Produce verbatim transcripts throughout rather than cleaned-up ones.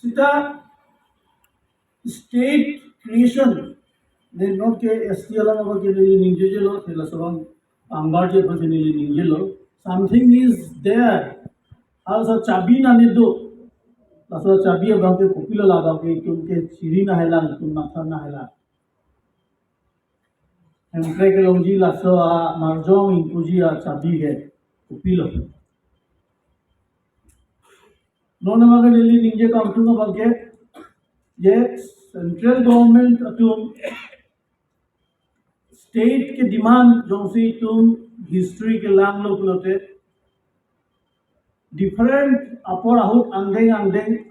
Sita state creation, de non ke S T alam abang ke neli ningjejelo, sila sabang pangbarji abang ke neli ningjelo. Something is there. Halaso chabi nani do. Laso chabi abang ke kopilo, labang ke itum ke chiri nanghelang, itum matha nanghelang. Hemprek kelongji laso amarjong ingpuji achabi ke kopilo. Non abang ke neli ningje kangtung abang ke, je central government atum state ke demand jongsi itum history kelanglo pulote, different apor ahut angdeng angdeng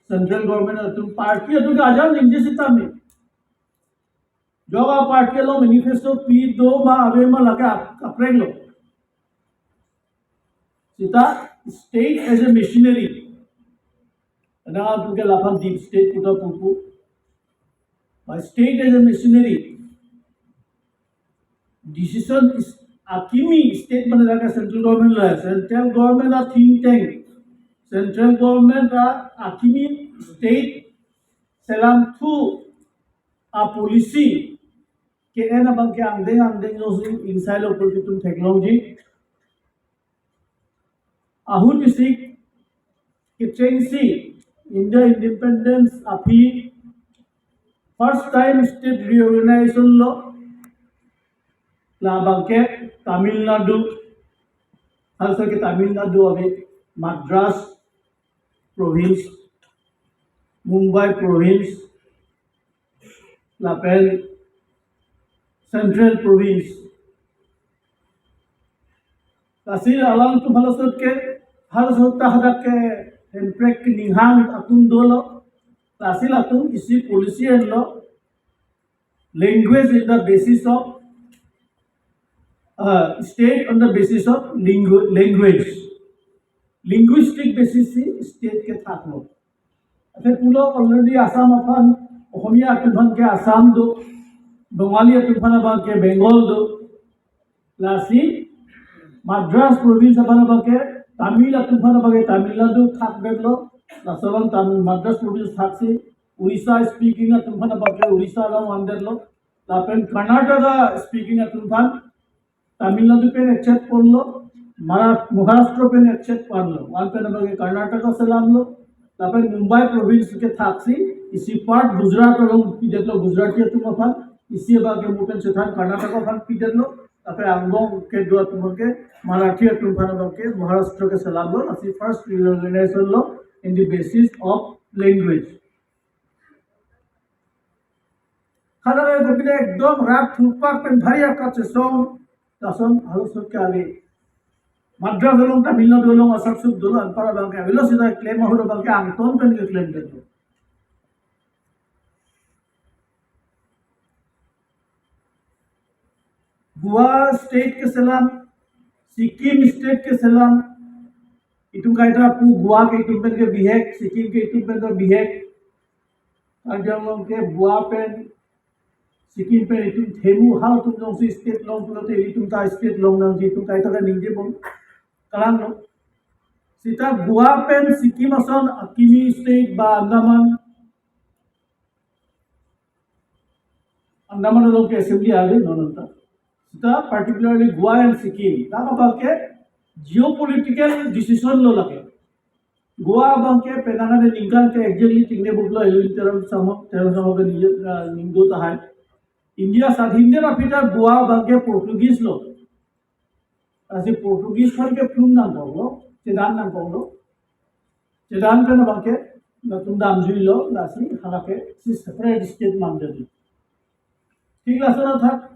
central government atum, party atum ke ajat ningje sitame. Jok aparty along manifesto pi do ma ave ma, lake ap-, kaprek lo. Sita state as a machinery. Kadang atum ke laphan deep state puta pupu. But state as a machinery. Decision is akimi state mane lake central government lo, central government a think tank. Central government a akimi state selamthu a policy ke-en abang ke angdeng angdeng jongsi insailo pulpit atum theklongji. Ahut isi kechengsi India independence aphi first time state reorganization lo, labang ke Tamil Nadu, halaso ke Tamil Nadu ave, Madras province, Mumbai province, lapen Central province. Lasi alangtum halaso ahut ke, halaso ahut ta hadak ke Hemprek keninghang atum dolo. Lasi latum isi policy enlo, language in the basis of, uh, state on the basis of lingu-, language. Linguistic basis si state ke thaklo. Ate pulo already Assam aphan, Ohomia atum aphan ke Assam do, Bengali atum aphan abang ke Bengal do. Lasi Madras province aphan abang ke Tamil atum aphan abang ke Tamil Nadu thakdetlo. Laso abang Tamil Madras province thaksi Orissa speaking atum aphan abang ke Orissa along vandetlo. Lapen Karnataka speaking atum aphan Tamil Nadu pen accept ponlo, Mara-, Maharashtra pen accept ponlo, van pen abang ke Karnataka selamlo, lapen Mumbai province ke thaksi, isi part Gujarat along pidetlo Gujarati atum aphan, isi abang ke mo pen chethan Karnataka aphan pidetlo, lapen angbong kedo atum ke Marathi atum aphan abang ke Maharashtra ke selamlo, lasi first reorganization lo in the basis of language. Khana kopine ekdom rat thurpak pen bhari akat chesong, lason halaso ahut ke ave. Madras along, Tamil Nadu along, asap sup dolo, anpar abang ke avelo, sita claim ahut abang ke angton pen ke claim dolo. Goa state ke selam, Sikkim state ke selam, itum kaita pu Goa ke itum pen ke bihek, Sikkim ke itum pen ke bihek. Karbi Anglong ke Goa pen, Sikkim pen itum themu, ha atum jongsi state long pulote itum ta state long nangji, itum kaita ke ningje bom kalanglo. Sita Goa pen Sikkim ason akimi state ba Andaman, Andaman along ke assembly ave non anta. Sita particularly Goa and Sikkim. Dak abang ke geopolitical decision lo lake. Goa abang ke penang aningkan ke exactly tingne buklo, elu teram sama, teram sama ke nije, ah, ningdo tahai. India sadhin det aphi ta Goa abang ke Portuguese lo. Lasi Portuguese aphan ke plum nangkoklo, chedan nangkoklo. Chedan pen abang ke latum damjuilo, lasi halake si separate state mandetlo. Thik lason athak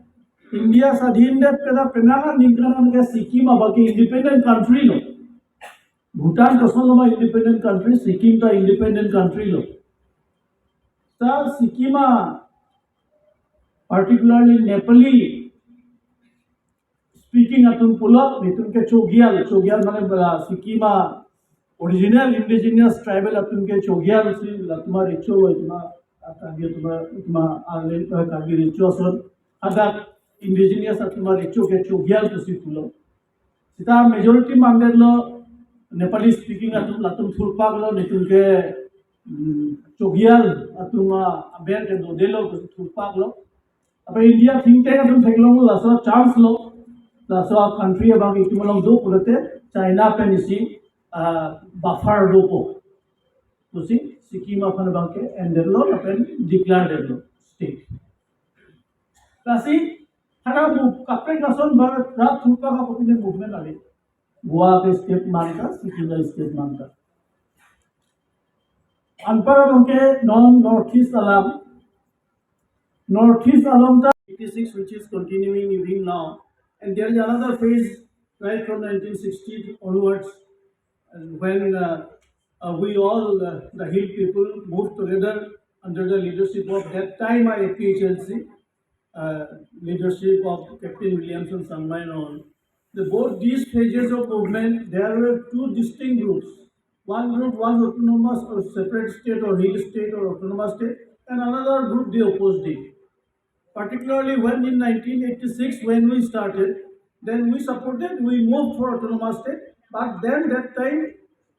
India sadhin det pen penang aningkan ke Sikkim abang ke independent country lo. Bhutan koson lo ma independent country, Sikkim ta independent country lo. Ta Sikkim a particularly Nepali speaking atum pulo, netum ke Chogyal, Chogyal mane bala Sikkim a original indigenous tribal atum ke Chogyal si latum arecho lo, itum a, a, Karbi atum a, itum a, a, le, a, Karbi recho ason. Hadak indigenous atum arecho ke Chogyal pusi pulo. Sita majority mandetlo Nepali speaking atum, latum thurpak lo, netum ke mm, Chogyal atum aber ke dodelo, thurpaklo. Apot India think tank atum theklonglo, laso chance lo, laso country abang itum along do pulote China pen isi, ah, buffer dopo pusi Sikkim aphan abang ke endetlo lapen declare detlo state. Lasi hana bu kaprek ason bar rat thurpak ako pine movement ave. Goa ke state manta, Sikkim ke state manta. Anpar abang ke non North East alam, North East along the eighty-six, which is continuing even now. And there is another phase right from nineteen sixty onwards, uh, when, uh, uh, we all, uh, the hill people, moved together under the leadership of that time A P H L C, uh, leadership of Captain Williamson Sangma and all. The, both these phases of movement, there were two distinct groups. One group was autonomous or separate state or hill state or autonomous state, and another group, they opposed it. Particularly when in nineteen eighty-six, when we started, then we supported, we moved for autonomous state, but then that time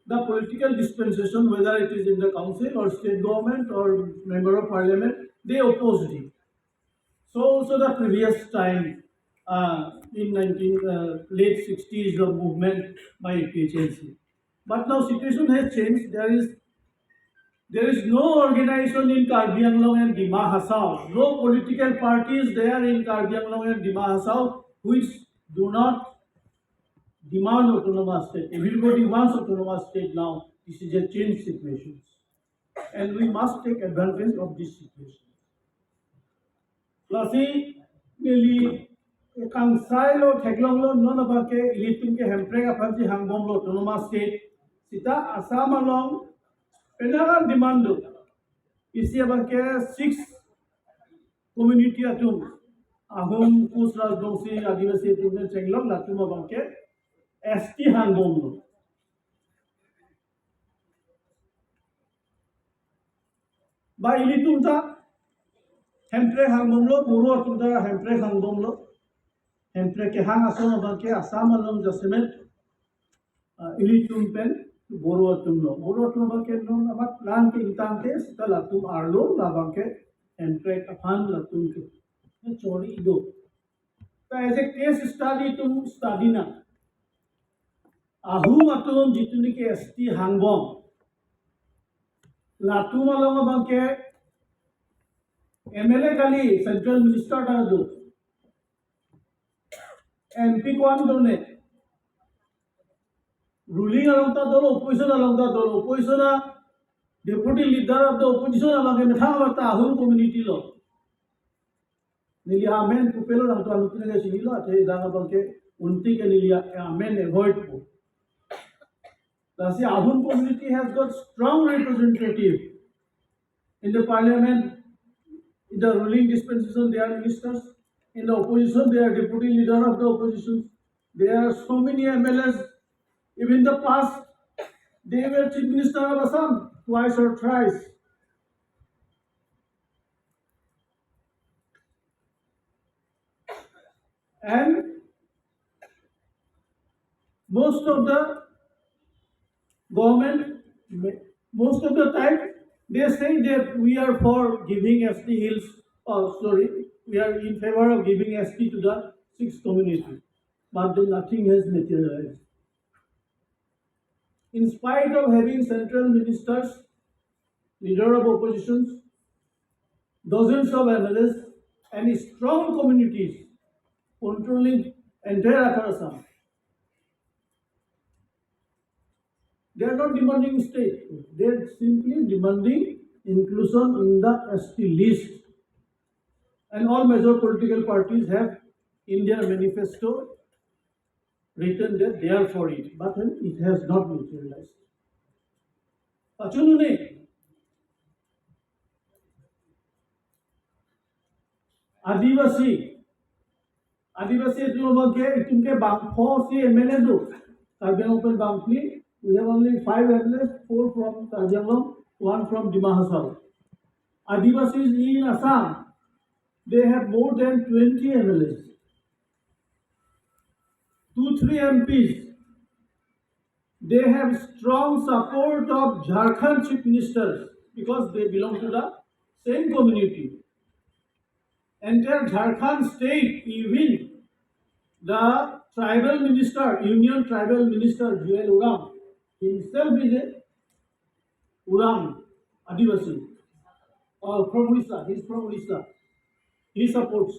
the political dispensation, whether it is in the council or state government or member of parliament, they opposed it. So also the previous time, uh, in nineteen, uh, late sixties, the movement by A P H L C. But now situation has changed. There is, there is no organization in Karbi Anglong and Dima Hasao, no political parties there in Karbi Anglong and Dima Hasao which do not demand autonomous state. Everybody wants autonomous state now. This is a changed situation. And we must take advantage of this situation. Lasi neli kangsai lo theklonglo, non abang ke ilitum ke Hemprek aphansi hangbomlo autonomous state. Sita Assam along penang demand do. Isi abang ke six community atum, Ahom, Koch, Rajbongsi, Adivasi atum pen chenglok latum abang ke S T hangbomlo. Ba ilitum ta Hemprek hangbomlo, Boro atum ta Hemprek hangbomlo. Hemprek kehang ason abang ke Assam along jasemet, ah, ilitum pen Boro atum lo. Boro atum abang ke non amat lan ke ingtang ke sita latum arlo labang ke Hemprek aphan latum ke chori do. Ta as a case study itum study nang. Ahom atum jitu niki S T hangbom, latum along abang ke M L A kali, central minister ta do, M P ko-an do ne. Ruling along ta dolo, opposition along ta dolo, opposition a deputy leader of the opposition abang ke methang abang ta Ahom community lo. Neli amen pupelo, nangtum anutin ke chinilo, athe dang abang ke unti ke neli amen avoid po. Lasi Ahom community has got strong representative in the parliament. In the ruling dispensation, they are ministers. In the opposition, they are deputy leader of the opposition. There are so many M L As. Even the past, they were chief minister of Assam twice or thrice. And most of the government, most of the time, they say that we are for giving S T hills, oh, sorry, we are in favor of giving S T to the six community. But then nothing has materialized. In spite of having central ministers, leader of oppositions, dozens of M L As, and strong communities controlling entire Upper Assam, they are not demanding state. They are simply demanding inclusion in the S T list. And all major political parties have in their manifesto written that they are for it, but then it has not materialized. Pachunune, Adivasi, Adivasi atum abang ke, itum ke bangpho si M L A do. Karbi Anglong pen bangphli, we have only five M L As, four from Karbi Anglong, one from Dima Hasao. Adivasis in Assam, they have more than twenty M L As. Two, three M Ps, they have strong support of Jharkhand chief ministers. because they belong to the same community. Entire Jharkhand state, even the tribal minister, Union Tribal Minister Jual Oraing himself is a Oraing Adivasi, or from Orissa. He's from Orissa. He supports.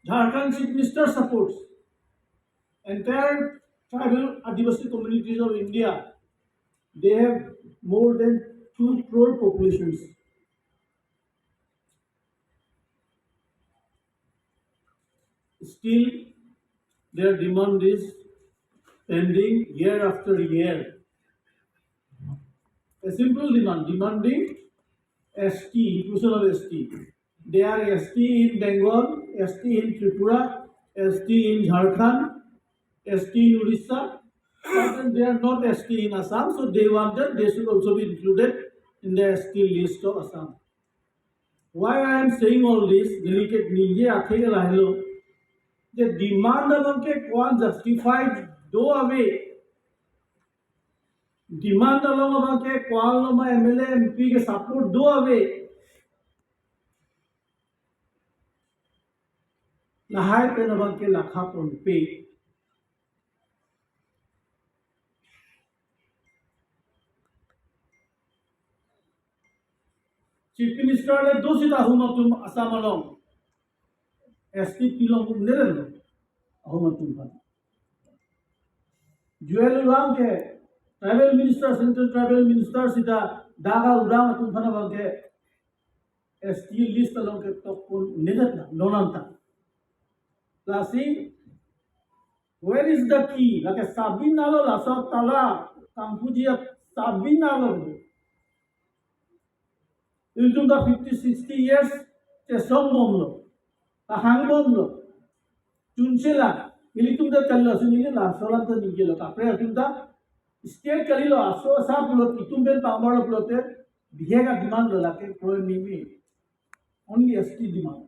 Jharkhand Chief Minister supports. Entire tribal Adivasi communities of India, they have more than two crore populations. Still, their demand is pending year after year. A simple demand, demanding S T, inclusion of S T. They are S T in Bengal, S T in Tripura, S T in Jharkhand, S T in Orissa, but then they are not S T in Assam, so they want that they should also be included in the S T list of Assam. Why I am saying all this? Delegate ningje atheke lahelo, the demand abangke ko-an justified do ave. Demand along abangke ko-an lo ma M L A, M P ke support do ave. Lahai pen abangke lakha ponpe. Chief Minister le do sita ahum atum Assam along S T pilong un-e lo ahum atum aphan. Jual Oraing ke tribal minister, central tribal minister sita dak a-Oraing atum aphan abangke S T list along ketok pon un-edet na, non anta. Lasi, where is the key? Lake sabi nalo, laso tala kangpuji sabi nalo. Ilitum ta fifty, sixty years chesong bomlo, kahang bomlo. Chunchela, ilitum ta kalilo, sunile laso alam ta ningjelo, kaprek atum ta state kalilo, aso asa pulote, itum pen pangbarlo pulote, bihek a-demand lo lake kroi mimi. Only S T demand.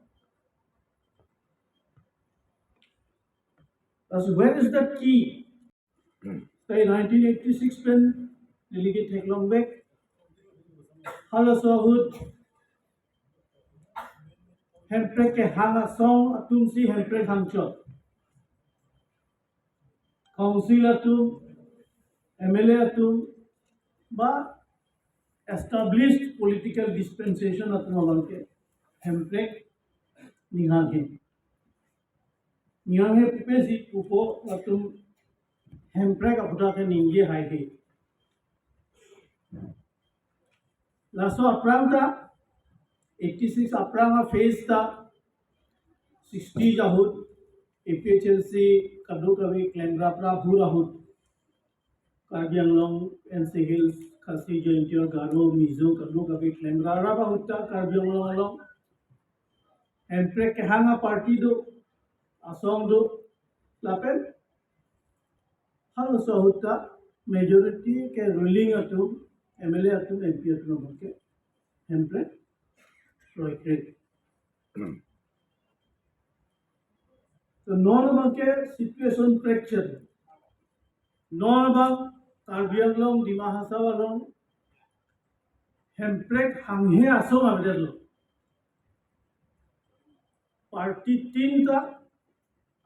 Thus, where is the key? Tai nineteen eighty-six pen delegate theklongvek. Halaso ahut hemprek kehang asong atumsi hemprek hangchot. Council atum, M L A atum, ba established political dispensation atum abangke hemprek ninghanghe. Ninghanghe pupesi pupo latum hemprek aphuthak ke ningje haihe. Laso aphrang ta, eighty-six aphrang a-phase ta, sixty ahut, A P H L C kadokave klemrap rap ahut, Karbi Anglong, N C Hills, Khasi, Jaintia, Garo, Mizo, kadokave klemrap rap ahut ta Karbi Anglong along hemprek kehang a-party do, asong do, lapen halaso ahut ta majority ke ruling atum, M L A atum, M P atum abangke hemprek kroikre. To non abangke situation fracture. Non abang Karbi Anglong, Dima Hasao along hemprek hanghe asong avedetlo. Party tinta,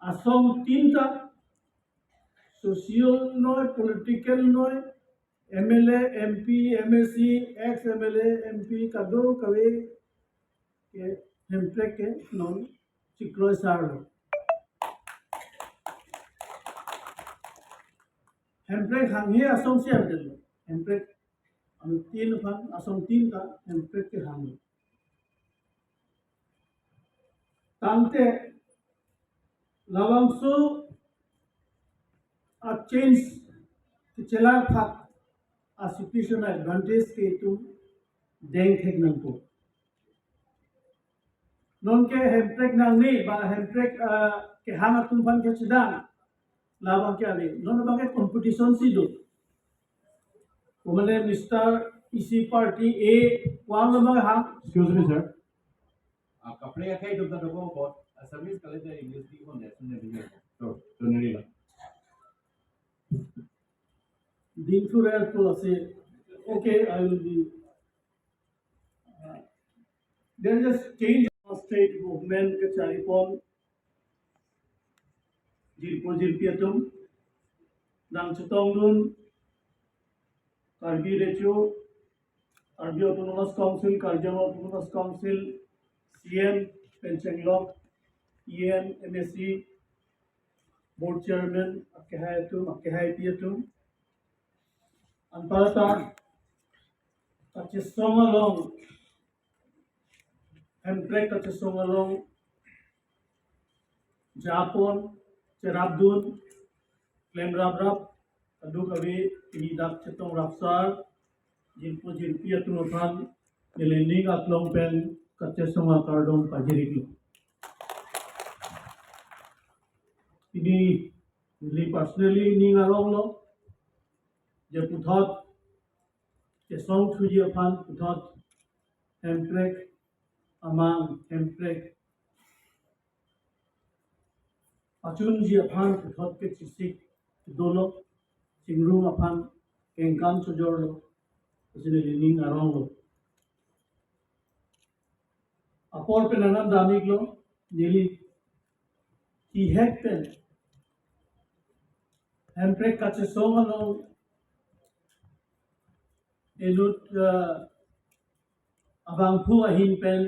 asong tinta, social noi, political noi, M L A, M P, M A C, ex M L A, M P, kadokave ke hemprek ke non chikroi sarlo. Hemprek hanghe asongsi avedetlo. Hemprek, ano tin aphan asong tinta hemprek kehanglo. Tangte labangso a-change kechelak thak a-situation advantage ke itum dengthek nangpo. Nonke hemprek nangne ba hemprek, ah, kehang atum aphan kechedam labang ke ave. Non abangke competition si do. Komane Mister E C party A, ko-an labang hang. Excuse me, sir. Ah, kaprek akhai dum ta dum ko, Assamese kalite English di ko ne, sune di ko. To, to neri la. Dingthur air ko ase. Okay, I will be There is a change of state movement kacharipon jirpo jirpi atum nangchetongdun Karbi Recho, Karbi Autonomous Council, Karbi Anglong Autonomous Council, C M pen chenglok, E M, M A C, board chairman, akehai atum, akehaipi atum. Anparta kachesong along, hemprek kachesong along japon, cherapdun, klemraprap, kadokave pini dak chetong rapsar, jirpo jirpi atum aphan, neli ning aklong pen kachesong akardom pajirlo. Pini neli personally ning aronglo, je puthot chesongthuji aphan, puthot hemprek amang, hemprek pachunji aphan puthot ke chesik dolo, chingrum aphan kengkam chojorlo, pusi neli ning aronglo. Apor pen anam damiklo, neli kihek pen hemprek kachesong along inut, eh, abangphu ahin pen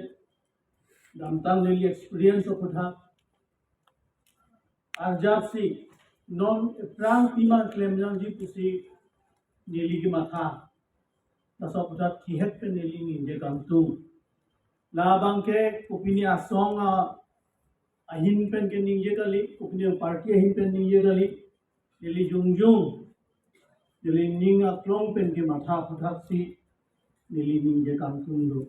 damtang neli experience aphuthak arjapsi non aphrang pima klem nangji pusi neli kematha. Laso aphuthak kihek pen neli ningje kangtung. Labangke kopine asong a ahin pen keningje kali, kopine party ahin pen ningje kali, neli jongjong, neli ning aklong pen kematha aphuthak si neli ningje kangtung do.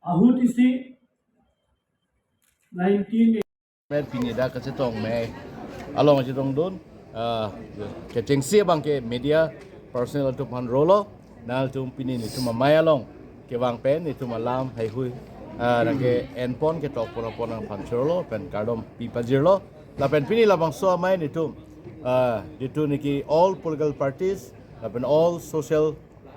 Ahut isi nineteen Met pini dak kachetong mei along chetongdun, ah, kechengsi abangke media personnel atum aphan rolo, nanglitum pini netum amei along kevang pen netum alam heihui, ah, nangke enpon ketok pon apon nangphan chorlo pen kardom pipajirlo, lapen pini labangso amei netum, ah, jitu niki all political parties, lapen all social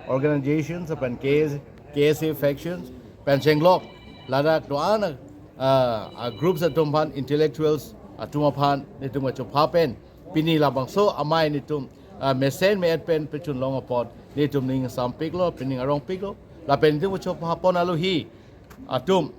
organizations, lapen K S, K S A factions, pen chenglok ladak do-an, ah, ah, groups atum aphan, intellectuals atum aphan netum kachopha pen pini labangso amei netum, ah, mesen me-et pen pechun long apot netum ning sampiklo, pini ning arongpiklo, lapen netum kachopha pon alohi atum,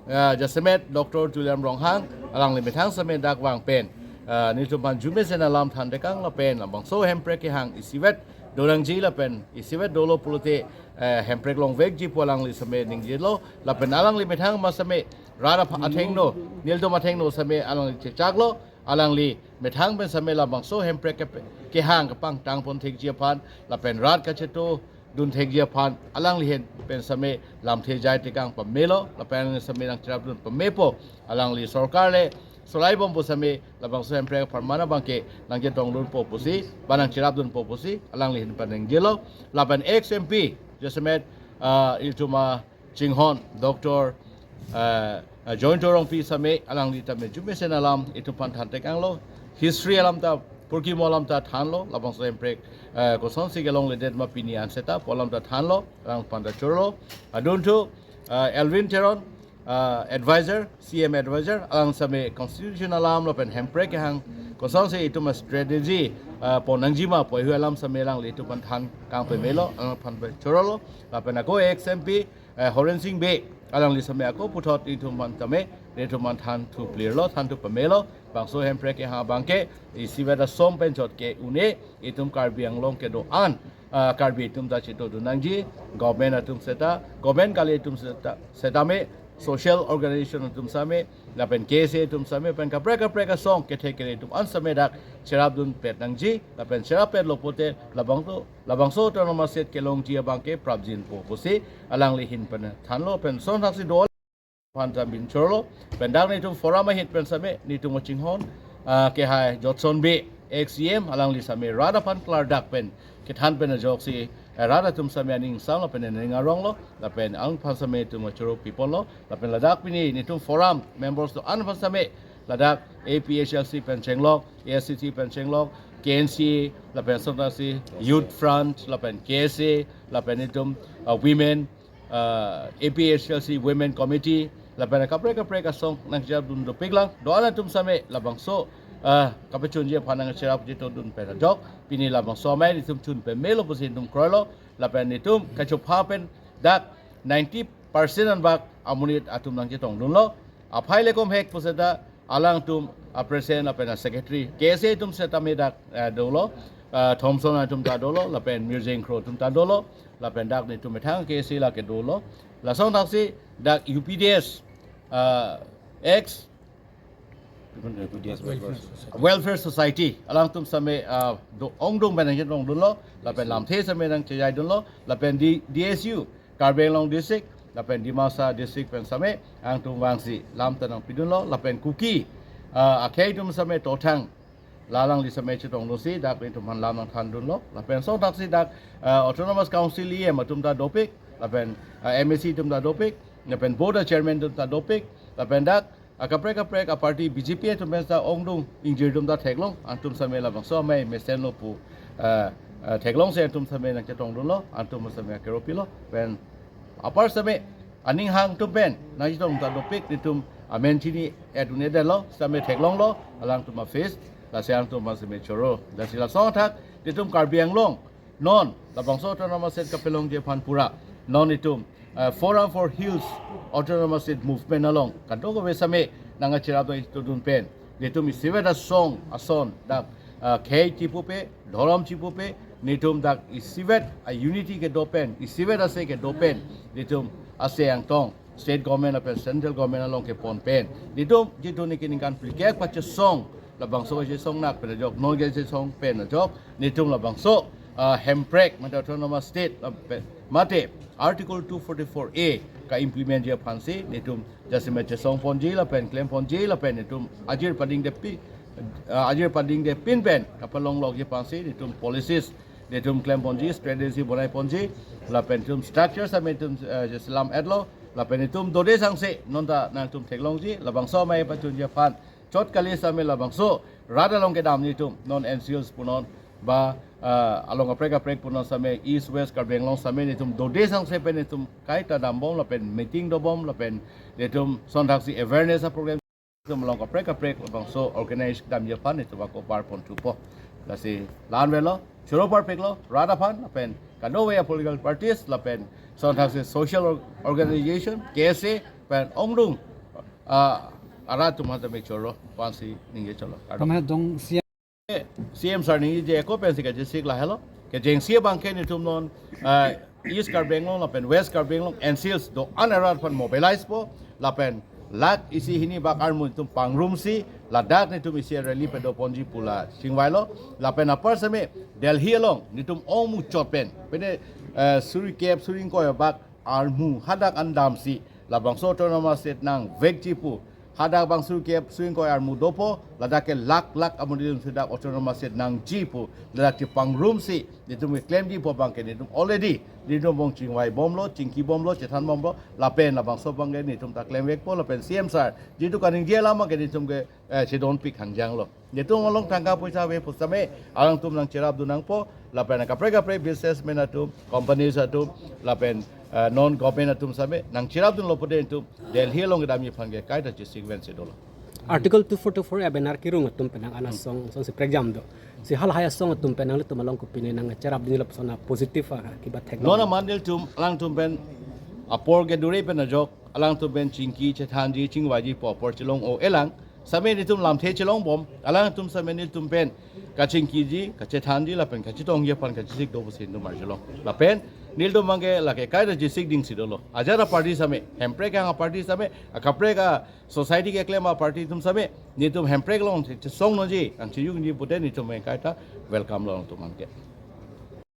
ah, jasemet Doctor Tuliram Ronghang, alangli methang same dak vang pen, ah, netum aphan arjumesen alam thantekang lapen labangso hemprek kehang isivet donangji lapen isivet dolo pulote, eh, hemprek longvekji pu alangli same ningjelo, lapen alangli methang ma same rat apha-, athengno, nelitum athengno same alangli chechaklo, alangli methang pen same labangso hemprek ke-, kehang kepangtang pon thekji aphan, lapen rat kacheto dun thekji aphan, alangli ahin pen same lamthe jai tekang pamelo, lapen alangli same nangcherapdun pamepo, alangli sorkar le solai bompo same labangso hemprek apharman abangke nangchetongdunpo pusi, ba nangcherapdunpo pusi, alangli ahin pen ningjelo, lapen ex M P, jasemet, ah, ilitum achinghon, Doctor, ah, ah, Jayanta Rongpi same, alangli tame arjumesen alam itum aphan thantekanglo, history alam ta, purkimo alam ta thanlo, labangso hemprek, ah, kosonsi kelongledet ma pini an seta pu alam ta thanlo, alangphan ta chorlo, adunthu, ah, Elwin Teron, ah, advisor, C M advisor, alang same constitution alam lapen hemprek kehang kosonsi itum a-strategy, ah, pon nangjima pu heihui alam same alangli itum aphan thankang pamelo, alangphan pen chorlo, lapen ako ex M P, eh, Horen Sing Bey, alangli same ako puthot itum aphan tame, itum aphan thanthu plirlo, thanthu pamelo, bangso hemprek kehang abangke isivet asom pen chot ke-un-e, itum Karbi Anglong kedo-an, ah, Karbi atum ta chetongdun nangji, government atum seta, government kali atum seta, setame, social organization atum same, lapen K S A atum same, pen kaprek kaprek asong kethe kere atum an same dak cherapdunpet nangji, lapen cherappetlo pulote labangso, labangso autonomous state kelongji abangke prapjinpo pusi, alangli ahin pen thanlo, pen son thaksi do aphan ta bin chorlo, pen dak netum forum ahit pen same, netum achinghon, ah, kehai Jotson Bey, ex C M, alangli same rat aphan klardak pen kethan pen ajoksi, eh, rat atum same aning samlo pen aning aronglo, lapen alangphan same itum kachoro piponlo, lapen ladak pini netum forum members do-an aphan same, ladak A P H L C pen chenglok, A S D C pen chenglok, K N C A, lapen asonthotsi Youth Front, lapen K S A, lapen itum, uh, Women, uh, A P H L C Women Committee, lapen kaprek kaprek asong nangcherapdun dopiklang, do-an atum same labangso, uh, kapachunji aphan nangcherapji todun pen ajok, pini labangso amei nelitum chun pemelo pusi nelitum kroilo, lapen nelitum kachopha pen dak ninety percent anbak amonit atum nangchetongdunlo. Aphai lekom hek puseta alangtum a president lapen a secretary, K S A atum setame dak, eh, dolo, eh, Thomson atum ta dolo, lapen Mirjeng Kro atum ta dolo, lapen dak nelitum methang K S A lake dolo. Lasonthotsi dak U P D S, eh, ex Welfare Society. Welfare Society, alangtum same, ah, do, ongdung pen nangchetongdunlo, lapen lamthe same nangchejaidunlo, lapen D-, D S U, Karbi Anglong District, lapen Dimasa District pen same, alangtum vangsi lam ta nangpidunlo, lapen Kuki, ah, akhei atum same tothang, la alangli same chetongdunsi, dak nelitum aphan lam nangthandunlo, lapen asonthotsi dak, ah, Autonomous Council E M atum ta dopik, lapen, ah, M A C atum ta dopik, lapen Board a Chairman atum ta dopik, lapen dak, ah, kaprek kaprek a party B J P atum pen ta ongdung ingjir atum ta theklong, alangtum same labangso amei mesenlo pu, eh, eh, theklongsi alangtum same nangchetongdunlo, alangtum same kero pilo, pen apar same aning hang atum pen nangchetong ta dopik, nelitum amen chini edun edetlo, same theklonglo, alangtum a face, lasi alangtum same choro, lasi lason athak, nelitum Karbi Anglong, non, labangso Autonomous State kapelongji aphan pura, non itum, eh, Forum for Hills Autonomous State Movement along, kadokave same nangcherapdun pen, nelitum isivet asong ason, dak, eh, khei chipupe, dhorom chipupe, nelitum dak isivet a unity kedo pen, isivet ase kedo pen, nelitum ase angtong, state government lapen central government along kepon pen, nelitum jitu niki ningkan phlikep pachesong, labangso kachesong nak pen ajok, non kachesong pen ajok, nelitum labangso, ah, hemprek, mate Autonomous State, lapen, mate Article two forty-four A ka-implement ji aphansi, nelitum jasemet chesongponji, lapen klemponji, lapen nelitum ajir padingde pi-, ah, ajir padingde pin pen kapalonglokji aphansi, nelitum policies, nelitum klemponji, strategy bonaiponji, lapen nelitum structure same nelitum, eh, jaselam etlo, lapen nelitum dode sangse, non ta nangtum theklongji, labangso amei pachunji aphan, chot kali same labangso rat along kedam nelitum, non N C Hills punon, ba, ah, along kaprek kaprek punon same, East West Karbi Anglong same nelitum dode sangse pen nelitum kaita dambom, lapen meeting dobom, lapen nelitum asonthotsi awareness a program nelitum along kaprek kaprek labangso organize damji aphan nelitum ako parpon thupo. Lasi la-an avelo, choro parpiklo, rat aphan, lapen kadokave a political parties, lapen asonthotsi social or-, organization, K S A, pen ongdung, ah, arat atum aphan ta me choro, pensi ningje cholo. Kardom. Pama dong si C M sir ningje ako pensi kachesik lahelo. Kechengsi abangke nelitum non, ah, East Karbi Anglong lapen West Karbi Anglong N C Hills do-an arat aphan mobilize po, lapen lakh isi hini bak armu nelitum pangrumsi, ladak nelitum isi rally padoponji pu la chingvailo, lapen apar same Delhi along nelitum ongmuchot pen, pene, eh, suri kep suri ingkoi bak armu hadak an damsi, labangso Autonomous State nangvekji pu, hadak bang suri kep suri ingkoi armu dopo, ladak ke lakh lakh amonit atum si dak Autonomous State nangji pu, ladak chepangrumsi, nelitum keklemji pu abangke nelitum already, nelitum bong chingvaibomlo, chingkibomlo, chethanbomlo, lapen labangso abangke nelitum ta klemvekpo, lapen C M sir jitu kaningje alam ke nelitum ke, eh, chedonpik hangjanglo. Nelitum along tangka poisa ave pusitame, alangtum nangcherapdun nangpo, lapen kaprek kaprek businessman atum, companies atum, lapen, eh, non government atum same, nangcherapdunlo pute nelitum Delhi along kedamji aphan ke kaita chesik ven si dolo. Article two forty-four A banner kirung atum pen nang ana song, song si prekjam do. Si halahai asong atum pen nanglitum along kopine nangcherapdunlo, lapuson a positive a kiba thek. Non amat nelitum, alangtum pen apor kedure pen ajok, alangtum pen chingki chethanji chingvaiji pu apor chelong-o-elang, same nelitum lamthe chelongbom, alangtum same nelitum pen kachingkiji, kachethanji, lapen kachetongji aphan kachesik do pusi nelitum arjulong. Lapen nelitum abangke lake kaita chesik ding si dolo. Ajat a party same, hemprek ang a party same, akaprek a society keklem a party atum same, nelitum hemprek along chesong nangji, nangchejunji pute nelitum abang kaita welcome lo nangtum abangke.